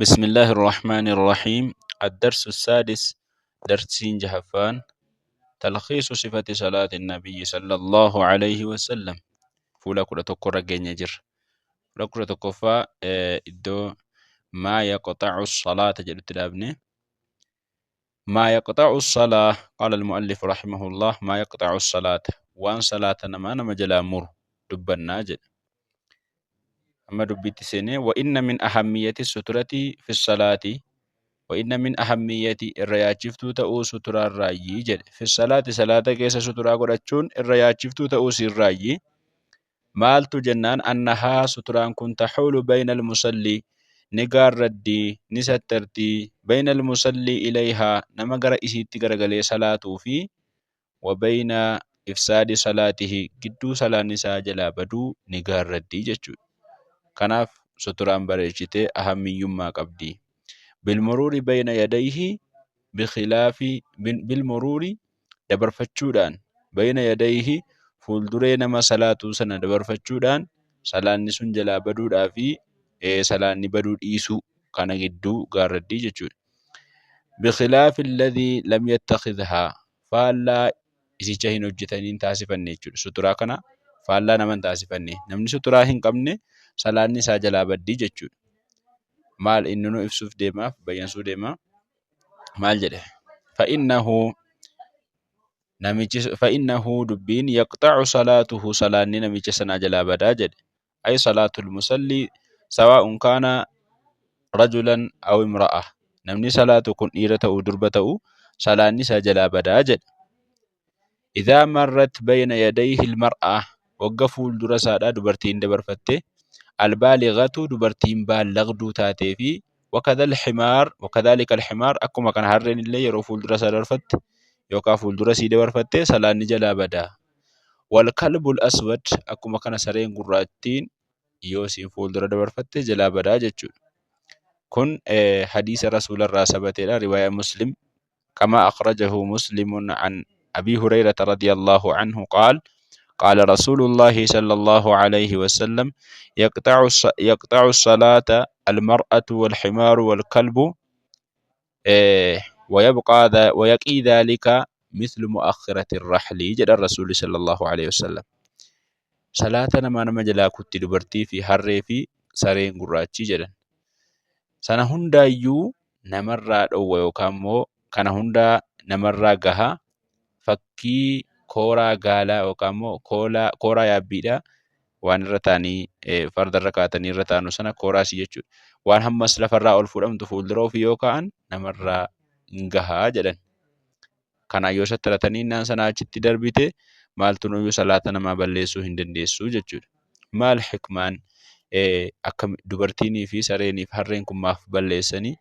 بسم الله الرحمن الرحيم. الدرس السادس، درسين جهفان، تلخيص صفة صلاة النبي صلى الله عليه وسلم. Fuula 11 irra geenye jirra. Fuula 11ffaa iddoo ما يقطع الصلاة jedhutti dhaabne. ما يقطع الصلاة. قال المؤلف رحمه الله: ما يقطع الصلاة, waan salaata namaa nama jalaa muru dubbannaa jedhe. Amma dubbitti seenee, وإن من أهمية السترة في الصلاة, وإن من أهمية, irra yaachiftuu ta'uu suturaarraayyii jedhe, في الصلاة, salaata keessa suturaa godhachuun irra yaachiftuu ta'uu sirraayyii. Maaltu jennaan, أنها, suturaan kun, تحول بين المصلي, ni gaarraddii, ni sattartii, بين المصلي إليها, nama gara isiitti garagalee salaatuu fi, وبين إفساد صلاته, gidduu salaanni isaa jalaa baduu ni gaarraddii jechuudha. Kanaaf suturaan bareechitee ahammiyyummaa qabdi. بالمرور بين يديه, بخلاف, بالمرور, dabarfachuudhaan, بين يديه, fuulduree nama salaatuu sana dabarfachuudhaan salaanni sun jalaa baduudhaa fi salaanni baduu dhiisuu kana gidduu gaarraddii jechuudha. بخلاف الذي لم يتخذها, faallaa isicha hin hojjetaniin taasifanne jechuudha. Suturaa kana faallaa nama hin taasifanne. Namni suturaa hin qabne salaanni isaa jalaa baddii jechuudha. Maal inni nu ibsuuf deemaaf bayyansuu deema? Maal jedhe? فإنه, namichi, فإنه, dubbiin, يقطع صلاته, salaanni namicha sanaa jalaa badaa jedhe. أي صلاة المصلي سواء كان رجلا أو امرأة, namni salaatu kun dhiira ta'uu durba ta'uu salaanni isaa jalaa badaa jedhe. إذا مرت بين يديه المرأة, wagga fuuldura isaadhaa dubartiin dabarfatte, البالغة, dubartiin baallaqduu taatee fi, وكذا الحمار, وكذلك الحمار, akkuma kana harreen illee yeroo fuuldura isaa dabarfatte yookaan fuuldura isii dabarfatte salaanni jalaa badaa. والكلب الأسود, akkuma kana sareen gurraattiin yoo isiin fuuldura dabarfatte jalaa badaa jechuudha. Kun hadiisa rasuularraa sabateedha. Riwaayaa Muslim, كما أخرجه مسلم عن أبي هريرة رضي الله عنه قال: قال رسول الله صلى الله عليه وسلم: يقطع الصلاة المرأة والحمار والكلب ويبقى ويقي ذلك مثل مؤخرة الرحل jedha الرسول صلى الله عليه وسلم. Salaata namaa nama jalaa kutti dubartii fi harree fi sareen gurraachii jedhan. Sana hundaayyuu namarraa dhowwa yookaan immoo kana hundaa namarraa gaha fakkii kooraa gaalaa yookaan immoo kooraa yaabbiidha. Waan irra taa'anii fardarra kaatanii irra taa'anu sana kooraasii jechuudha. Waan hammas lafarraa ol fuudhamtu fuuldura ofii yoo kaa'an namarraa hin gahaa jedhan. Kanaan yoo sattaratanii innaan sanaa achitti darbite maaltu nuyyuu salaata namaa balleessuu hin dandeessu jechuudha. Maal hikmaan akka dubartiinii fi sareenii fi harreen kun maaf balleessanii?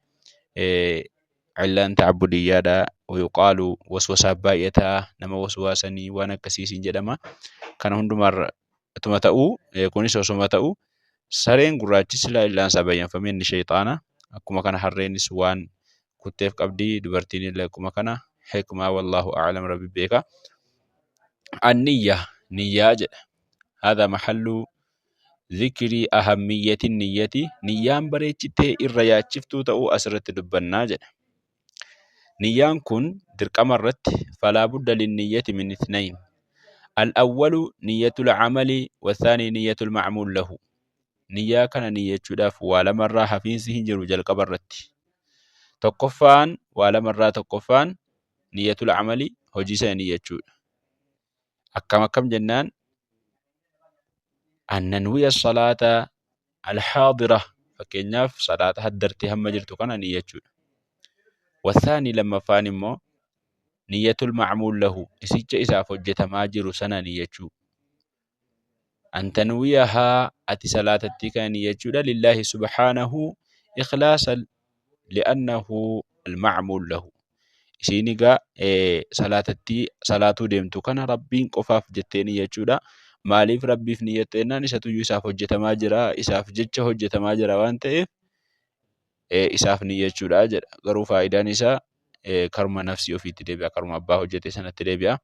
Cillaan ta'abbudiyyaadha. ويقال waswasaaf baay'ataa, nama waswaasanii waan akkasiisiin jedhama. Kana hundumaarra otuma ta'uu, kunis osuma ta'uu, sareen gurraachi silaa illaan isaa bayyanfamee inni sheexaana. Akkuma kana harreenis waan kutteef qabdi, dubartiin illee akkuma kana. Hikmaa والله أعلم, rabbi beeka. النية, niyyaa jedha. هذا محل ذكر أهمية النية, niyyaan bareechitee irra yaachiftuu ta'uu asirratti dubbannaa jedha. Niyyaan kun dirqama irratti, فلا بد للنية من اثنين: الأول نية العمل والثاني نية المعمول له. Niyyaa kana niyyachuudhaaf waa lamarraa hafiinsi hin jiru jalqaba irratti. Tokkoffaan waa lamarraa, tokkoffaan نية العمل, hojii sana niyyachuudha. Akkam akkam jennaan, أن ننوي الصلاة الحاضرة, fakkeenyaaf salaata haddartee hamma jirtu kana niyyachuudha. والثاني, lammaffaan immoo, نية المعمول له, isicha isaaf hojjetamaa jiru sana niyyachuu. أن تنويها, ati salaatattii kana niyyachuudha, لله سبحانه إخلاصا لأنه المعمول له. Isiin egaa salaatattii salaatuu deemtu kana Rabbiin qofaaf jettee niyyachuudha. Maaliif Rabbiif niyyatte jennaan, isatuyyuu isaaf hojjetamaa jira, isaaf jecha hojjetamaa jira waan ta'eef isaaf niyyachuudha jedha. Garuu faayidaan isaa karuma nafsii ofiitti deebi'a, karuma abbaa hojjete sanatti deebi'a.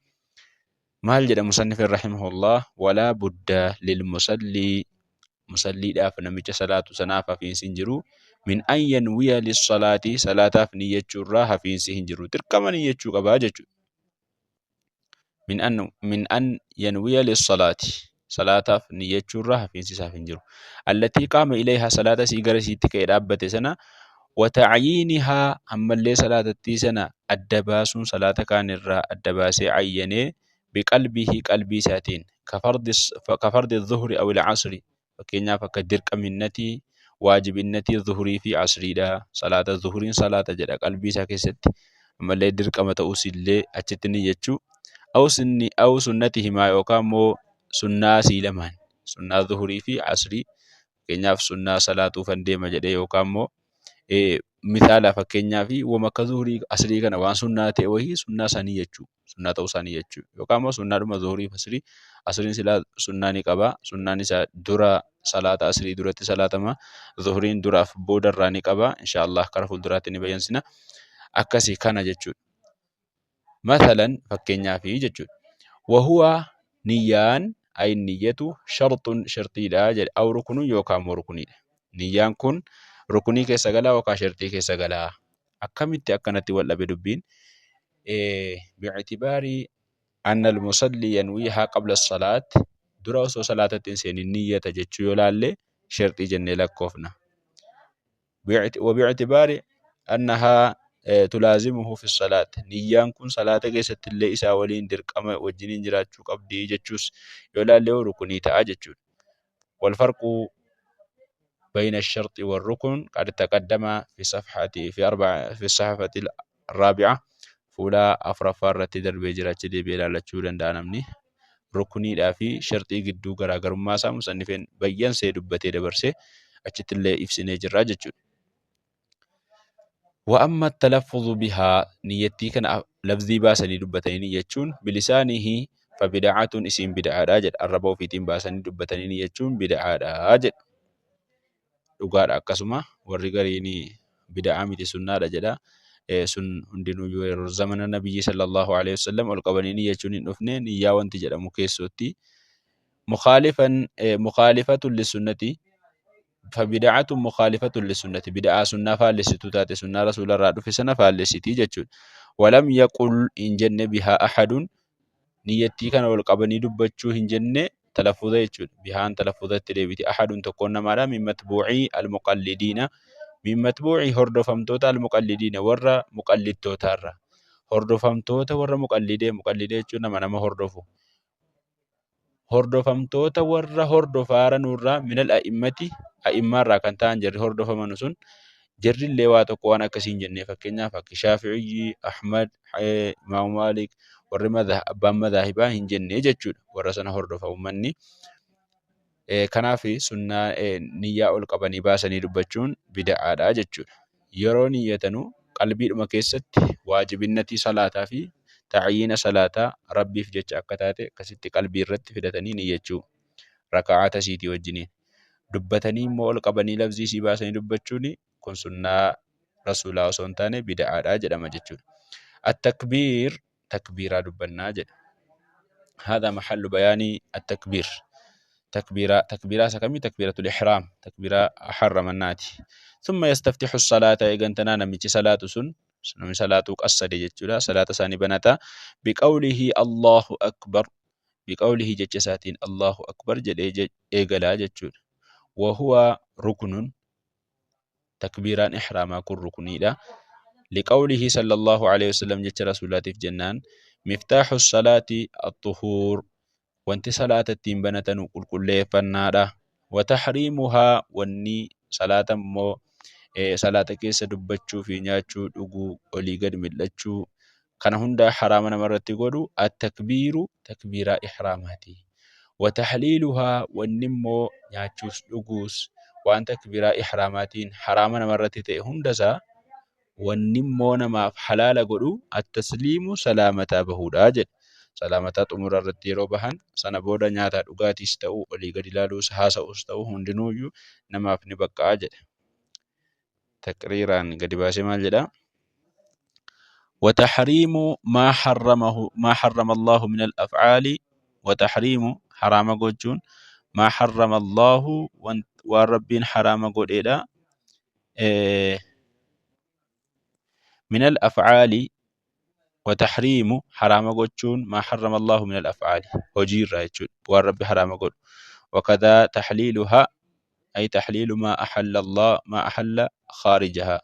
Maal jedha musannifin رحمه الله؟ ولا بد للمصلي Musalliidhaaf namicha salaatu sanaaf hafiinsi hin jiru. Min an yanwiya lissalaati salaataaf niyyachuurraa hafiinsi hin jiru. Dirqama niyyachuu qabaa jechuudha. Min an min an yanwiya lissalaati salaataaf niyyachuurraa hafiinsi isaaf hin jiru. Allatii qaama ilayhaa salaata isii gara isiitti ka'ee dhaabbate sana wa ta'yiinihaa ammallee salaatattii sana adda baasuun salaata kaanirraa adda baasee ayyanee biqalbihi qalbii isaatiin ka fardi zuhri aw al-asri fakkeenyaaf akka dirqaminnatii waajibinnatii zuhurii fi asriidha salaata zuhuriin salaata jedha qalbii isaa keessatti ammallee dirqama ta'uus illee achitti ni jechuu aw sunni aw sunnati himaa yookaan immoo sunnaa sii lamaan sunnaa zuhurii fi asrii fakkeenyaaf sunnaa salaatuufan deema jedhee yookaan immoo misaala fakkeenyaaf wama akka zuhurii asrii kana waan sunnaa ta'e wayii sunnaa sanii jechuu sunnaa ta'uu isaanii jechuu yookaan immoo sunnaadhuma zuhurii fi asrii asriin silaa sunnaa ni qaba sunnaan isaa dura salaata asrii duratti salaatama zuhuriin duraaf boodarraa ni qaba inshaallah kara fuulduraatti ni bayyansina akkasi kana jechuudha. Mathalan fakkeenyaaf jechuudha. Wahuwa niyyaan ay niyyatu sharxun sharxiidha jedhe aw rukunun yookaan immoo rukuniidha. Niyyaan kun rukunii keessa galaa yookaan sharxii keessa galaa. Akkamitti akkanatti wal dhabe dubbiin? Bi'itibaari anna al-musalli yanwiihaa qabla as-salaat dura osoo salaatatti hin seenin niyyata jechuu yoo laalle sharxii jennee lakkoofna. وباعتبار أنها تلازمه في الصلاة niyyaan kun salaata keessatti illee isaa waliin dirqama wajjiniin jiraachuu qabdi jechuus yoo ilaalle rukunii ta'a jechuudha. والفرق بين الشرط والركن قد تقدم في صفحة في أربع في الصحفة الرابعة fuula afuraffaa irratti darbee jira achi deebi'ee ilaallachuu danda'a namni. Rukuniidhaa fi sharxii gidduu garaagarummaa isaa musannifeen bayyansee dubbatee dabarsee achitti illee ibsinee jirra jechuudha. Wa amma talaffuzu bihaa niyyattii kana lafzii baasanii dubbatanii niyyachuun bilisaanihi fabida'atun isiin bida'aadha jedha. Arraba ofiitiin baasanii dubbatanii niyyachuun bida'aadha jedha. Dhugaadha akkasuma warri gariin bida'aa miti sunnaadha jedha. Sun hundinuu yeroo zamana nabiyyi sallallahu alaihi wasallam ol qabanii niyyachuun hin dhufne niyyaa wanti jedhamu keessootti. Mukhaalifan mukhaalifatun lissunnati fabida'atun mukhaalifatun lissunnati bida'aa sunnaa faallessituu taate sunnaa rasuularraa dhufe sana faallessitii jechuudha. Walam yaqul hin jenne bihaa ahadun niyyattii kana ol qabanii dubbachuu hin jenne talaffuza jechuudha. Bihaan talaffuzatti deebiti. Ahadun tokkoon namaadha. Min matbuu'ii al-muqallidiina. Min matbuu'ii hordofamtoota al-muqallidiina warra muqallittootaarra. Hordofamtoota warra muqallidee muqallidee jechuun nama nama hordofu. Hordofamtoota warra hordofaara nurraa minal a'immati a'immaarraa kan ta'an jarri hordofamanu sun jarrillee waa tokko waan akkasii hin jenne fakkeenyaaf akka Shaafi'iyyi, Ahmad, Imaamu Maalik warri abbaan madaahibaa hin jenne jechuudha. Warra sana hordofa uummanni. Kanaaf sunnaa niyyaa ol qabanii baasanii dubbachuun bida'aadha jechuudha. Yeroo niyyatanu qalbiidhuma keessatti waajibinnatii salaataa fi ta'yiina salaataa Rabbiif jecha akka taate akkasitti qalbii irratti fidatanii niyyachuu. Raka'aata isiitii wajjiniin. Dubbatanii immoo ol qabanii lafzii isii baasanii dubbachuun kun sunnaa rasuulaa osoo hin taane bida'aadha jedhama jechuudha. At-takbiir takbiiraa dubbannaa jedha. هذا محل بيان التكبير تكبيرة تكبيرة سكمي تكبيرة الإحرام تكبيرة حرمناتي ثم يستفتح الصلاة إيغنتنا نمشي صلاة سن نمشي صلاة قصد جتشولا صلاة ساني بناتا بقوله الله أكبر بقوله جتشساتين الله أكبر جل إيغلا جتشول وهو ركن takbiiraan ihraamaa kun rukniidha. Liqawlihi sallallahu alaihi wasallam jecha rasuulaatiif jennaan miftaaxu salaati axuhuur wanti salaata ittiin banatanu qulqulleeffannaadha. Wa tahriimuhaa wanni salaata immoo salaata keessa dubbachuu fi nyaachuu dhuguu olii gad mil'achuu kana hundaa haraama namarratti godhu at-takbiiru takbiiraa ihraamaati. Wa tahliiluhaa wanni immoo nyaachuus dhuguus waan takbiiraa ihraamaatiin haraama namarratti ta'e hundasaa wanni immoo namaaf halaala godhu at-tasliimu salaamataa bahuudha jedha. Salaamataa xumura irratti yeroo bahan sana booda nyaataa dhugaatiis ta'u olii gad ilaaluus haasa'uus ta'u hundinuuyyuu namaaf ni baqqa'a jedha. Taqriiraan gadi baasee maal jedha? وتحريم ما حرمه ما حرم الله من الأفعال وتحريم حرام gochuun Maa harrama Allaahu waan Rabbiin haraama godheedha. Minal af'aali wa tahriimu haraama gochuun maa harrama Allaahu minal af'aali hojii irraa jechuudha waan Rabbi haraama godhu. Wakadhaa tahliiluhaa ay tahliilu maa ahalla Allah maa ahalla khaarijahaa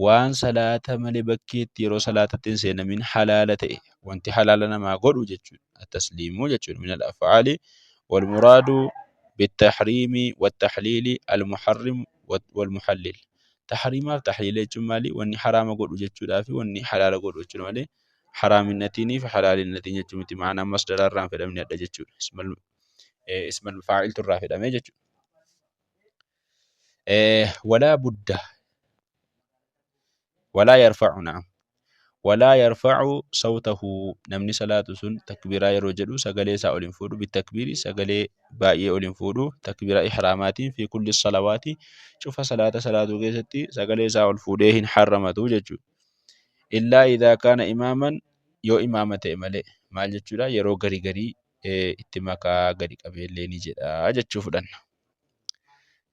waan salaata malee bakkeetti yeroo salaatatti hin seenamin halaala ta'e wanti halaala namaa godhu jechuudha. At-tasliimuu jechuudha minal af'aali wal muraadu bittahriimi wattahliili al-muharrim wal muhallil. Tahriimaaf tahliila jechuun maali? Wanni haraama godhu jechuudhaa fi wanni halaala godhu jechuudha malee haraaminnatiin fi halaalinnatiin jechuu miti. Ma'anaan masdaraa irraa hin fedhamne adda jechuudha. Ismal faa'iltu irraa fedhamee jechuudha. Walaa budda walaa yarfa'u na'am walaa yarfa'u sawtahu namni salaatu sun takbiiraa yeroo jedhu sagalee isaa ol hin fuudhu bitakbiiri sagalee baay'ee ol hin fuudhu takbiiraa ihraamaatiin fi kulli salawaati cufa salaata salaatuu keessatti sagalee isaa ol fuudhee hin harramatu jechuudha. Illaa idhaa kaana imaaman yoo imaama ta'e malee maal jechuudha yeroo garii garii itti makaa gadi qabeellee ni jedha jechuu fudhanna.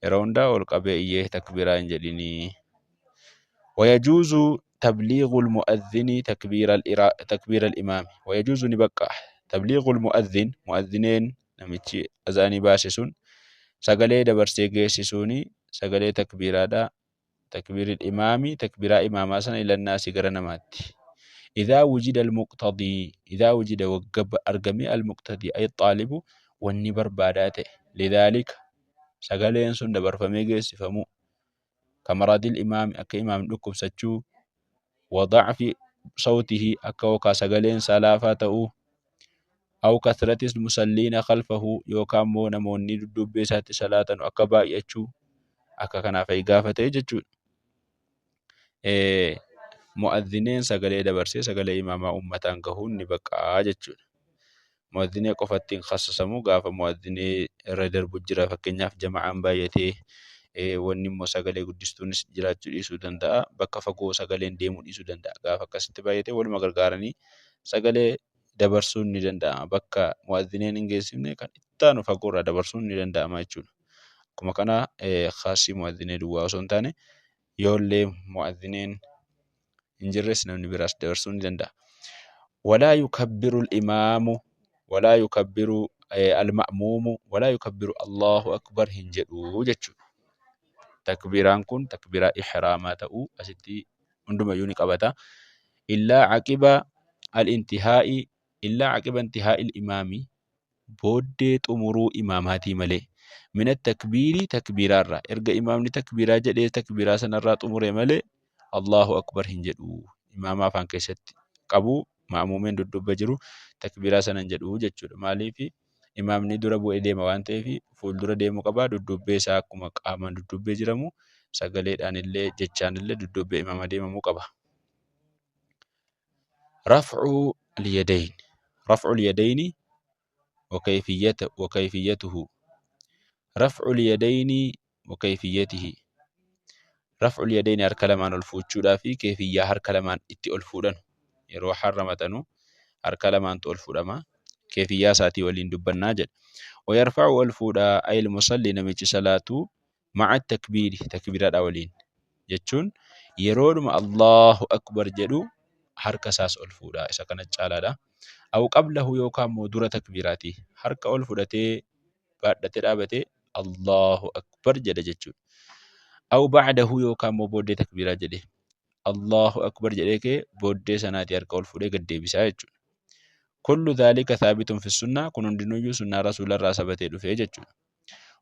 Yeroo hundaa ol qabee iyyee takbiiraa hin jedhinii. Wayajuuzu tabliighul mu'adhdhini takbiira al-imaami. Wayajuuzu ni baqqa'a. Tabliighul mu'adhdhin mu'adhdhineen namichi azaanii baase sun sagalee dabarsee geessisuuni sagalee takbiiraadha. Takbiiril imaami takbiiraa imaamaa sana ilannaasi gara namaatti. Idhaa wujida al-muqtadii idhaa wujida wagga argame al-muqtadii ay xaalibu wanni barbaadaa ta'e lidhaalika sagaleen sun dabarfamee geessifamuu kamaradil imaami akka imaamni dhukkubsachuu wa da'fi sawtihi akka yookaa sagaleen isaa laafaa ta'uu aw kathratis musalliina khalfahu yookaan immoo namoonni dudduubbee isaatti salaatanu akka baay'achuu akka kanaa fa'i gaafa ta'e jechuudha. Mu'adhineen sagalee dabarsee sagalee imaamaa uummataan gahuun ni baqaa jechuudha. Mu'adhinee qofatti hin khassasamu gaafa mu'adhinee irra darbu jira fakkeenyaaf jama'aan baay'atee wanni immoo sagalee guddistuunis jiraachuu dhiisuu danda'a. Bakka fagoo sagaleen deemuu dhiisuu danda'a. Gaafa akkasitti baay'atee waluma gargaaranii sagalee dabarsuun ni danda'ama. Bakka mu'adhineen hin geessifne kan itti aanu fagoorraa dabarsuun ni danda'ama jechuudha. Akkuma kana khaasii mu'adhinee duwwaa osoo hin taane yoollee mu'adhineen hin jirres namni biraas dabarsuu ni danda'a. Walaa yukabbiru al-imaamu walaa yukabbiru al-ma'muumu walaa yukabbiru Allahu akbar hin jedhu jechuudha. Takbiiraan kun takbiiraa ihraamaa ta'uu asitti hundumayyuu ni qabata. Illaa aqiba al-intihaa'i illaa aqiba intihaa'i al-imaami booddee xumuruu imaamaatii malee. Mina takbiirii takbiiraa irraa erga imaamni takbiiraa jedhee takbiiraa sanarraa xumure malee Allahu akbar hin jedhu. Imaama afaan keessatti qabu ma'muumeen dudduubba jiru takbiiraa sana hin jedhu jechuudha. Maaliif imaamni dura bu'ee deema waan ta'eef fuuldura deemuu qaba. Dudduubbee isaa akkuma qaamaan dudduubbee jiramu sagaleedhaan illee jechaan illee dudduubbee imaama deemamuu qaba. Raf'u al-yadayn Raf'u al-yadayni wa kayfiyyata wa kayfiyyatuhu Raf'u al-yadayni wa kayfiyyatihi Raf'u al-yadayni harka lamaan ol fuuchuudhaa fi keefiyyaa harka lamaan itti ol fuudhanu yeroo harramatanu harka lamaantu ol fuudhama keefiyyaa isaatii waliin dubbannaa jedha. Wa yarfa'u ol fuudha ayil musalli namichi salaatu ma'a takbiiri takbiiraadha waliin jechuun yeroodhuma Allahu akbar jedhu harka isaas ol fuudha isa kana caalaadha. Aw qablahu yookaan immoo dura takbiiraati harka ol fudhatee baadhatee dhaabatee Allahu akbar jedha jechuudha. Aw ba'dahu yookaan immoo booddee takbiiraa jedhe Allahu akbar jedhee kee booddee sanaatii harka ol fuudhee gad deebisaa jechuudha. Kullu dhaalika thaabitun fi sunnaa kun hundinuyyuu sunnaa rasuularraa sabatee dhufee jechuudha.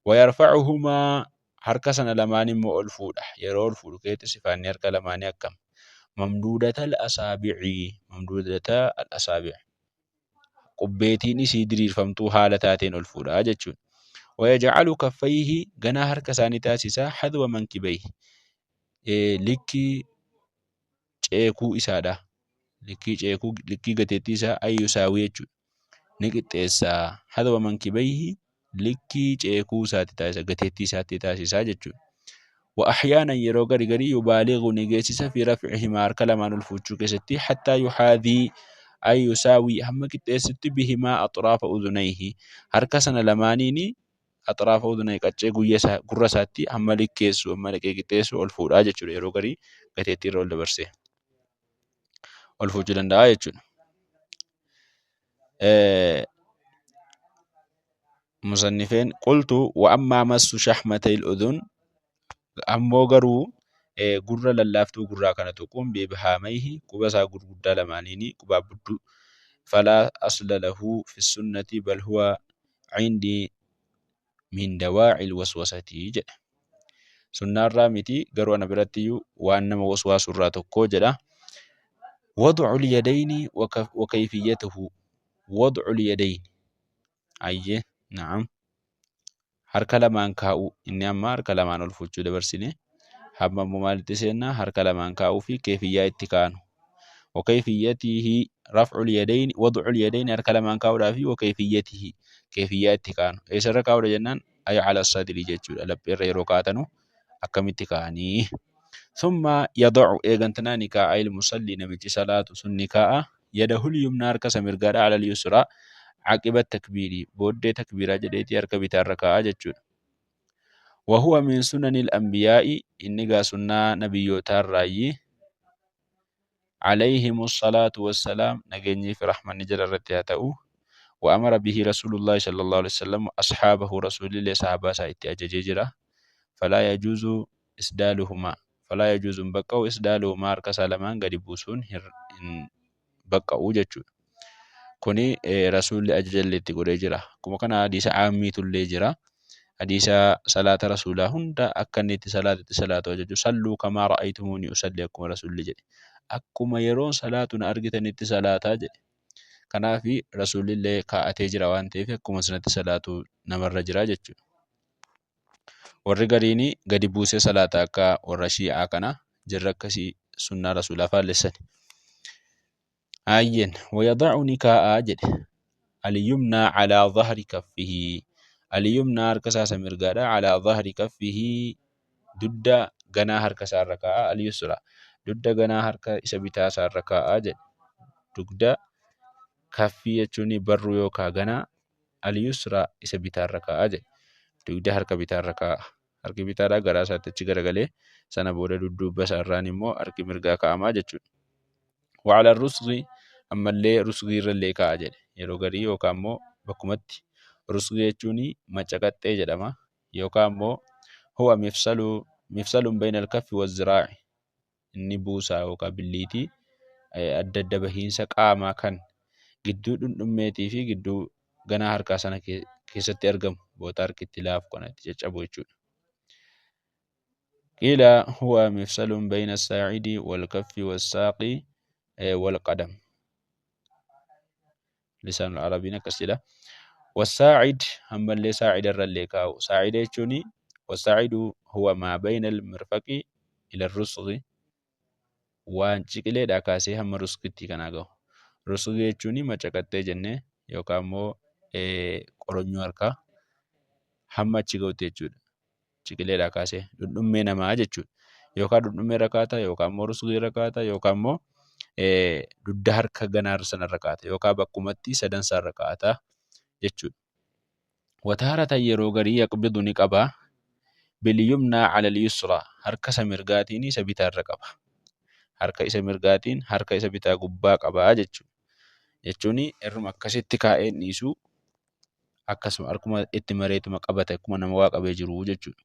Wayarfa'uhumaa harka sana lamaan immoo ol fuudha. Yeroo ol fuudhu keetti sifaanni harka lamaanii akkam? Mamduudatal asaabi'i mamduudata al asaabi' qubbeetiin isii diriirfamtuu haala taateen ol fuudha jechuudha. Wayaj'alu kaffayhi ganaa harka isaanii taasisa hadwa mankibayhi likkii ceekuu isaadha. Likkii ceekuu likkii gateettii isaa ayyusaawii jechuudha. Ni qixxeessa. Hadwa mankibayhi likkii ceekuu isaatti taasisa gateettii isaatti taasisa jechuudha. Wa ahyaanan yeroo gari garii yubaaligu ni geessisa fi rafcihimaa harka lamaan ol fuuchuu keessatti hattaa yuhaadhii Ay yusaawii hamma qixxeessutti bihimaa axraafa udhunayhi harka sana lamaaniini axraafa udhunayhi qaccee guyya isaa gurra isaatti hamma likkeessu hamma dhaqee qixxeessu ol fuudhaa jechuudha yeroo garii gateettii irra ol dabarsee ol fuuchuu danda'a jechuudha. Musannifeen qultu wa ammaa massu shahmatayil udhun ammoo garuu gurra lallaaftuu gurraa kana tuquun biibhaamayhi quba isaa gurguddaa lamaaniini quba abbudduu falaa asla lahu fi sunnati bal huwa cindii min dawaacil waswasati jedha. Sunnaarraa miti garuu ana birattiyyuu waan nama waswaasurraa tokko jedha. Wad'ul yadayni wa kayfiyyatuhu wad'ul yadayni ayyee na'am harka lamaan kaa'uu inni amma harka lamaan ol fuuchuu dabarsine hamma immoo maalitti seenna harka lamaan kaa'uu fi keefiyyaa itti kaa'anu wakayfiyyatihi raf'ul yadayni wad'ul yadayni harka lamaan kaa'uudhaa fi wakayfiyyatihi keefiyyaa itti kaa'anu eessarra kaa'uudha jennaan ay ala sadri jechuudha lapheerra yeroo kaa'atanu akkamitti kaa'anii thumma yada'u eegantanaa ni kaa'a il musalli namichi salaatu sun ni kaa'a yadahul yumna harka isa mirgaadha alal yusraa aqiba takbiirii booddee takbiiraa jedheetii harka bitaarra kaa'a jechuudha. Wahuwa min sunanil anbiyaa'i inni gaa sunnaa nabiyyootaarraayyi alayhimu salaatu wassalaam nageenyii fi rahmanni jara irratti haa ta'u. Wa amara bihi rasuulullaahi sallallahu alaihi wasallam ashaabahu rasuulillee sahaabaa isaa itti ajajee jira. Falaa yajuuzu isdaaluhumaa falaa yajuuzu hin baqqa'u isdaaluhumaa harka isaa lamaan gadi buusuun hin baqqa'u jechuudha. Kuni rasuulli ajajallee itti godhee jira. Akkuma kana hadiisa aammiitullee jira. Hadiisa salaata rasuulaa hunda akka inni itti salaatutti salaatu ajaju salluu kamaa ra'aytumuuni usalli akkuma rasuulli jedhe. Akkuma yeroon salaatu na argitanitti salaataa jedhe. Kanaaf rasuulillee kaa'atee jira waan ta'eef akkuma sanatti salaatu namarra jira jechuudha. Warri gariin gadi buusee salaata akka warra shii'aa kana jarri akkasii sunnaa rasuulaa faallessani. Aayyeen wayada'u ni kaa'a jedhe aliyumnaa calaa dhahri kaffihi aliyumnaa harka isaa isa mirgaadha calaa dhahri kaffihi dudda ganaa harka isaa irra kaa'a alyusra dudda ganaa harka isa bitaa isaa irra kaa'a jedhe dugda kaffii jechuun barruu yookaa ganaa al-yusra isa bitaarra kaa'a jedhe. Dugda harka bitaarra kaa'a. Harki bitaadhaa garaa isaatti achi garagalee sana booda dudduubba isaarraan immoo harki mirgaa kaa'amaa jechuudha. Wa'ala rusghi ammallee rusghii irrallee kaa'a jedhe. Yeroo garii yookaan immoo bakkumatti rusghii jechuun macaqaxxee jedhama. Yookaan immoo huwa mifsalu mifsalun bayna al-kaffi wa-ziraa'i inni buusaa yookaan billiitii adda adda bahiinsa qaamaa kan gidduu dhundhummeetii fi gidduu ganaa harkaa sana keessatti argamu boota harki itti laafu kana itti caccabu jechuudha. Qiila huwa mifsalun bayna saa'idi wal kaffi wassaaqi wal qadam. Lisaanul Arabiin akkas jedha. Wasaa'id ammallee saa'ida irrallee kaa'u. Saa'ida jechuun wasaa'idu huwa maa bayna al-mirfaqi ila rusghi waan ciqileedhaa kaasee hamma rusgitti kanaa gahu. Rusghi jechuun macaqaxxee jennee yookaan immoo qoronyoo harkaa hamma achi gahutti jechuudha. Ciqileedhaa kaasee dhundhummee namaa jechuudha. Yookaan dhundhummee irra kaa'ata yookaan immoo rusgii irra kaa'ata yookaan immoo dugda harka ganaa sana irra kaa'ata yookaan bakkumatti sadan isaa irra kaa'ata jechuudha. Wataaratan yeroo garii yaqbidu ni qaba bilyumnaa alal yusraa harka isa mirgaatiin isa bitaa irra qaba. Harka isa mirgaatiin harka isa bitaa gubbaa qaba jechuudha. Jechuun irruma akkasitti kaa'ee hin dhiisu akkasuma harkuma itti mareetuma qabate akkuma nama waa qabee jiru jechuudha.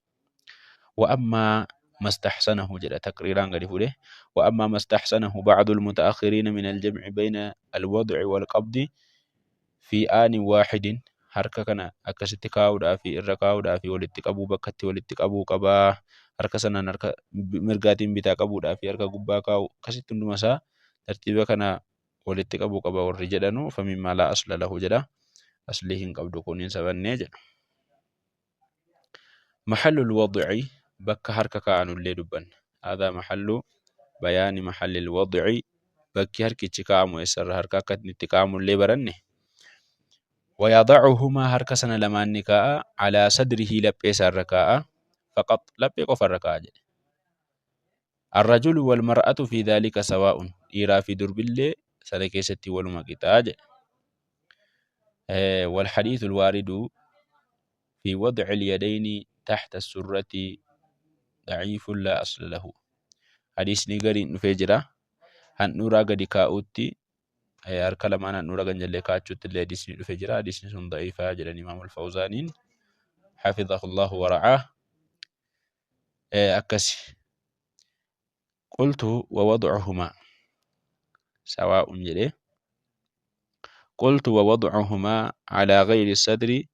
Wa ammaa mastahsanahu jedha taqriiraan gadi fuudhe. Wa ammaa mastahsanahu ba'dul muta'akhiriina min al-jam'i bayna al-wad'i wal qabdi fi aanin waahidin harka kana akkasitti kaa'uudhaa fi irra kaa'uudhaa fi walitti qabuu bakkatti walitti qabuu qabaa harka sanaan harka mirgaatiin bitaa qabuudhaa fi harka gubbaa kaa'u akkasitti hunduma isaa tartiiba kana walitti qabuu qaba warri jedhanu famimmaa laa asla lahu jedha aslii hin qabdu kun hin sabannee jedha. Mahallul wad'i bakka harka kaa'anullee dubbanna. Haadhaa mahallu bayaani mahallil wad'i bakki harkichi kaa'amu eessarra harka akka inni itti kaa'amullee baranne. Wayadacuhumaa harka sana lamaan ni kaa'a alaa sadrihii laphee isaarra kaa'a faqat laphee qofarra kaa'a jedhe. Arrajulu wal mar'atu fi dhaalika sawaa'un dhiiraa fi durbillee Sana keessatti waluma qixaa jedhe. Walhadiisul waaridu fi wad'il yadayni tahta surrati da'iifun laa asla lahu. Hadiisni gariin dhufee jira. Handhuuraa gadi kaa'uutti harka lamaan handhuura ganjallee kaa'achuutti illee hadiisni dhufee jira. Hadiisni sun da'iifaa jedhan Imaamul Fawzaaniin. Hafidhahullahu wara'aah. Akkasi. Qultu wa wad'uhumaa sawaa'un jedhee. Qultu wa wad'uhumaa alaa ghayri sadri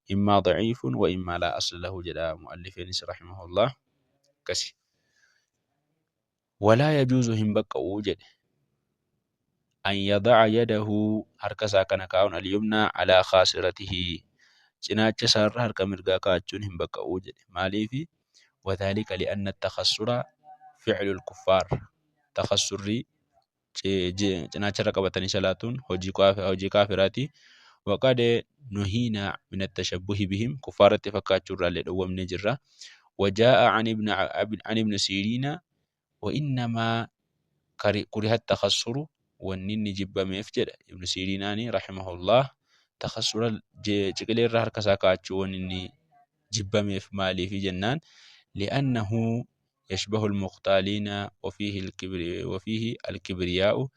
immaa da'iifun wa immaa laa asla lahu jedha mu'allifeenis rahimahullah. Akkasi. Walaa yajuuzu hin baqqa'u jedhe. An yada'a yadahu harka isaa kana kaa'uun al-yumnaa alaa khaasiratihi cinaacha isaarra harka mirgaa kaa'achuun hin baqqa'u jedhe. Maaliifi? Wadhaalika li'anna takhassura fi'lul kuffaar. Takhassurri cinaacharra qabatanii salaatuun hojii kaafiraati. Waqad nuhiina min attashabbuhi bihim kuffaaratti fakkaachuu irraallee dhowwamnee jirra. Wajaa'a an ibn Siriina wa innamaa kuriha takhassuru wanni inni jibbameef jedha Ibnu Siiriinaani rahimahullah takhassura ciqilee irra harka isaa kaa'achuu wanni inni jibbameef maaliifi jennaan li'annahu yashbahu al-mukhtaaliina wa fiihi al-kibriyaa'u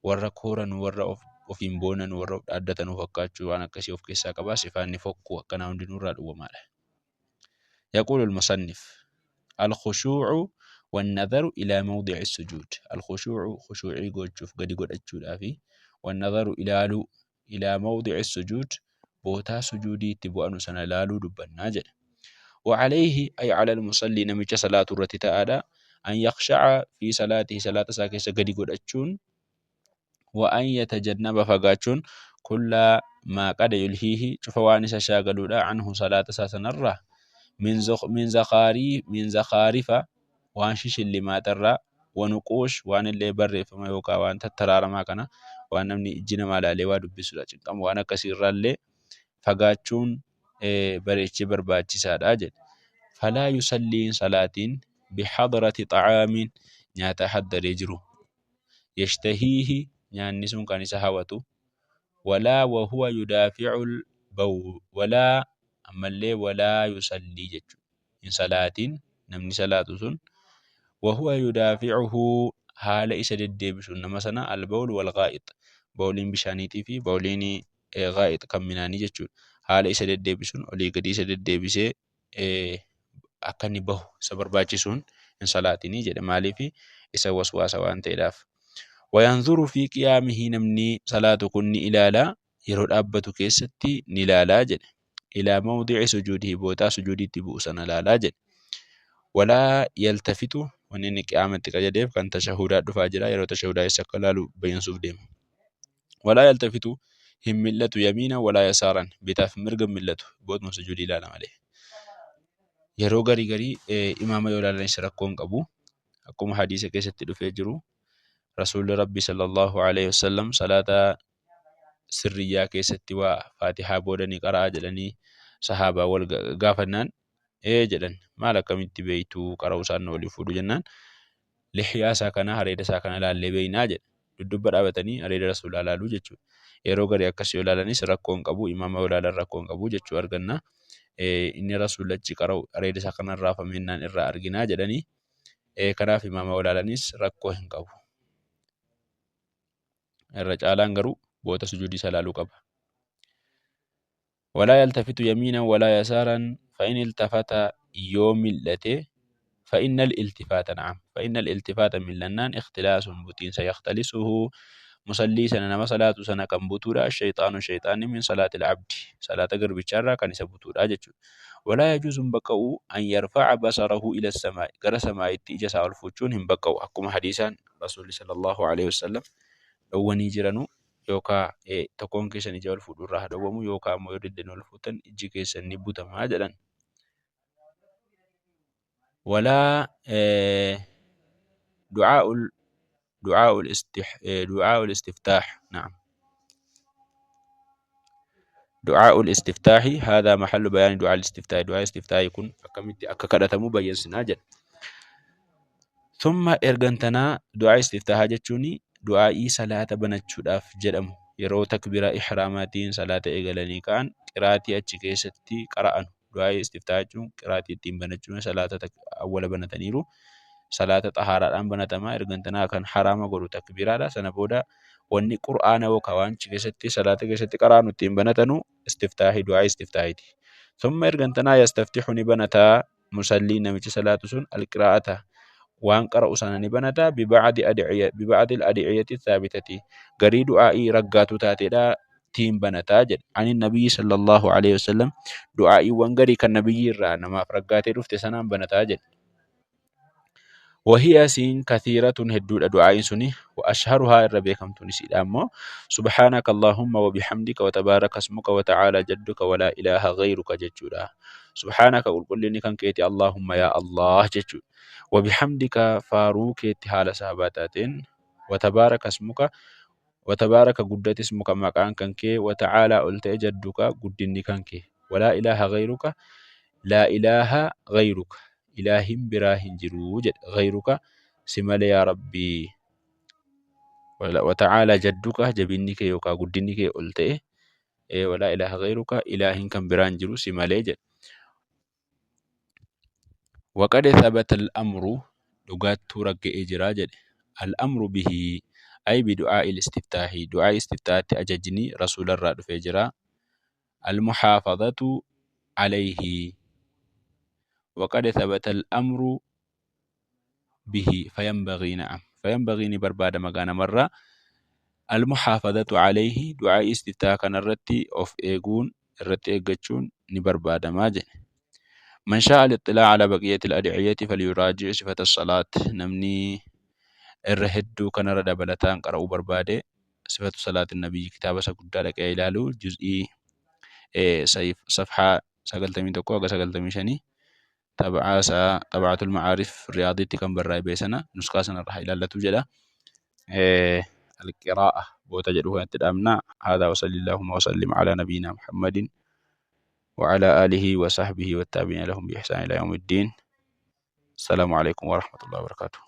warra kooranu warra ofiin boonanu warra of dhaaddatanu fakkaachuu waan akkasii of keessaa qaba sifaanni fokkuu akkanaa hundinuu irraa dhowwamaadha. يقول المصنف الخشوع والنظر إلى موضع السجود الخشوع خشوعii gochuuf gadi godhachuudhaafi والنظر ilaaluu إلى موضع السجود bootaa sujuudii itti bu'anu sana ilaaluu dubbannaa jedhe. وعليه أي على المصلي namicha salaatu irratti ta'aadha أن يخشع في صلاته salaata isaa keessa gadi godhachuun وأن يتجنب fagaachuun كل ما قد يلهيه cufa waan isa shaagaluudha عنه salaata isaa sanarraa من زخارف waan shishillimaatarraa ونقوش waan illee barreeffama yookaan waan tattaraaramaa kana waan namni ijji namaa ilaalee waa dubbisudha cinqamu waan akkasiirraallee fagaachuun bareechee barbaachisaadha jedhe. فلا يصلي salaatiin بحضرة طعام nyaata haddaree jiru يشتهيه nyaanni sun kan isa hawwatu ولا وهو يدافع البول ولا ammallee ولا يصلي jechuudha. Hin salaatiin namni salaatu sun وهو يدافعه haala isa deddeebisu nama sana البول والغائط bawliin bishaaniitii fi bawliin غائط kan minaanii jechuudha. Haala isa deddeebisuun olii gadi isa deddeebisee akka inni bahu isa barbaachisuun hin salaatinii jedhe maaliifi isa waswaasa waan ta'eedhaaf. وينظر في قيامه namni salaatu kun ni ilaala yeroo dhaabbatu keessatti ni ilaalaa jedhe. إلى موضع سجوده bootaa sujuudiitti bu'u sana ilaalaa jedhe. ولا يلتفت wanni inni qiyaamatti qajadeef kan tashahudaa dhufaa jira yeroo tashahudaa eessa akka ilaalu bayansuuf deema. ولا يلتفت hin mil'atu يمينا ولا يسارا bitaaf mirga hin mil'atu bootuma sujuudii ilaala malee. Yeroo garii garii imaama yoo ilaalanis rakkoo hin qabu. Akkuma hadiisa keessatti dhufee jiru Rasuulli Rabbi صلى الله عليه وسلم salaata sirriyyaa keessatti waa faatihaa booda ni qara'a jedhanii sahaabaa wal gaafannaan ee jedhan maal akkamitti beeytuu qara'uu isaan nu waliin fuudhu jennaan lihyaa isaa kana areeda isaa kana ilaallee beeynaa jedhe. Dudduuba dhaabatanii areeda rasuulaa ilaaluu jechuudha. Yeroo garii akkas yoo ilaalanis rakkoo hin qabu imaama yoo ilaalan rakkoo hin qabu jechuu arganna. Inni rasuulli achi qara'u areeda isaa kana raafamennaan irraa arginaa jedhanii kanaaf imaama yoo ilaalanis rakkoo hin qabu. Irra caalaan garuu boota sujuudii isaa ilaaluu qaba. ولا يلتفت يمينا ولا يسارا فإن التفت yoo mil'ate فإن الالتفات نعم فإن الالتفات mil'annaan اختلاس butiinsa يختلسه musallii sana nama salaatu sana kan butuudha الشيطان shayxaanni من صلاة العبد salaata garbichaarraa kan isa butuudha jechuudha. ولا يجوز hin baqqa'u أن يرفع بصره إلى السماء gara samaa'itti ija isaa ol fuuchuun hin baqqa'u akkuma hadiisaan rasuulli صلى الله عليه وسلم dhowwanii jiranu yookaan tokkoon keessan ija ol fuudhuu irraa haa dhowwamu yookaan immoo yoo diddanii ol fuutan ijji keessan ni butamaa jedhan. ولا دعاء الاستفتاح نعم دعاء الاستفتاح هذا محل بيان دعاء الاستفتاح دعاء الاستفتاح يكون akkamitti akka kadhatamu bayyansinaa jedha. ثم ergantanaa du'aa istiftaahaa jechuun Du'aa'ii salaata banachuudhaaf jedhamu yeroo takbiiraa ihraamaatiin salaata eegalanii ka'an qiraatii achi keessatti qara'an. Du'aa'ii istiftaa jechuun qiraatii ittiin banachuun salaata awwala banataniiru. Salaata xahaaraadhaan banatama. Ergantanaa kan haraama godhu takbiiraadha. Sana booda wanni qur'aana yookaan waan achi keessatti salaata keessatti qara'anu ittiin banatanu istiftaahii du'aa'ii istiftaahiiti. Summa ergantanaa yastaftihu ni banataa musallii namichi salaatu sun alqiraa'ata waan qara'u sana ni banata bibacdi adciya bibacdi al-adciyati thaabitati garii du'aa'ii raggaatuu taateedha tiin banataa jedhe ani nabiyyi sallallahu alaihi wasallam du'aa'iiwwan garii kan nabiyyi irraa namaaf raggaatee dhufte sanaan banataa jedhe. Wahiya siin kathiiratun hedduudha du'aa'iin suni wa ashharuhaa irra beekamtuun isiidha ammoo subhaanaka allahumma wa bihamdika wa tabaaraka ismuka wa ta'aala jadduka wa laa ilaaha ghayruka jechuudha. Subhaanaka qulqullinni kan keeti allahumma yaa Allah jechuudha. Wa bihamdika faaruu keetti haala sahabaa taateen wa tabaaraka ismuka wa tabaaraka guddate ismuka maqaan kan kee wa ta'aalaa ol ta'e jadduka guddinni kan kee wa laa ilaaha ghayruka laa ilaaha ghayruka ilaahin biraa hin jiru jedhe ghayruka si malee yaa rabbii wa ta'aalaa jadduka jabinni kee yookaan guddinni kee ol ta'e walaa ilaaha ghayruka ilaahin kan biraa hin jiru si malee jedhe. Waqad thabata al-amru dhugaattuu ragga'ee jira jedhe. Al-amru bihi ay bi du'aa'i istiftaahi du'aa istiftaatti ajajni rasuularraa dhufee jira. Al-muhaafadhatu alayhi وقد ثبت الأمر به فينبغي نعم فينبغي نبرباد مغانا مرة المحافظة عليه دعاء استفتاح كان الرتي أوف إيغون الرتي إيغتشون نبرباد ما جه. من شاء الاطلاع على بقية الأدعية فليراجع صفة الصلاة نمني الرهدو كان رد بلتان قرأوا بربادة صفة صلاة النبي كتابة سكوتا لك إلالو جزئي صفحة 91 haga 95 xabacaa isaa xabaatul macaarif riyaadiitti kan barraa'e beesana nuskaa sanarraa haa ilaallatu jedha. Alqiraa'a boota jedhu kanatti dhaabna. Haadaa wasalli Allahumma wasallim alaa nabiyyina Muhammadin wa alaa aalihi wa sahbihi wattaabi'iina lahum bi ihsaan ilaa yawmiddiin. Assalaamu alaikum wa rahmatullahi wa barakaatuh.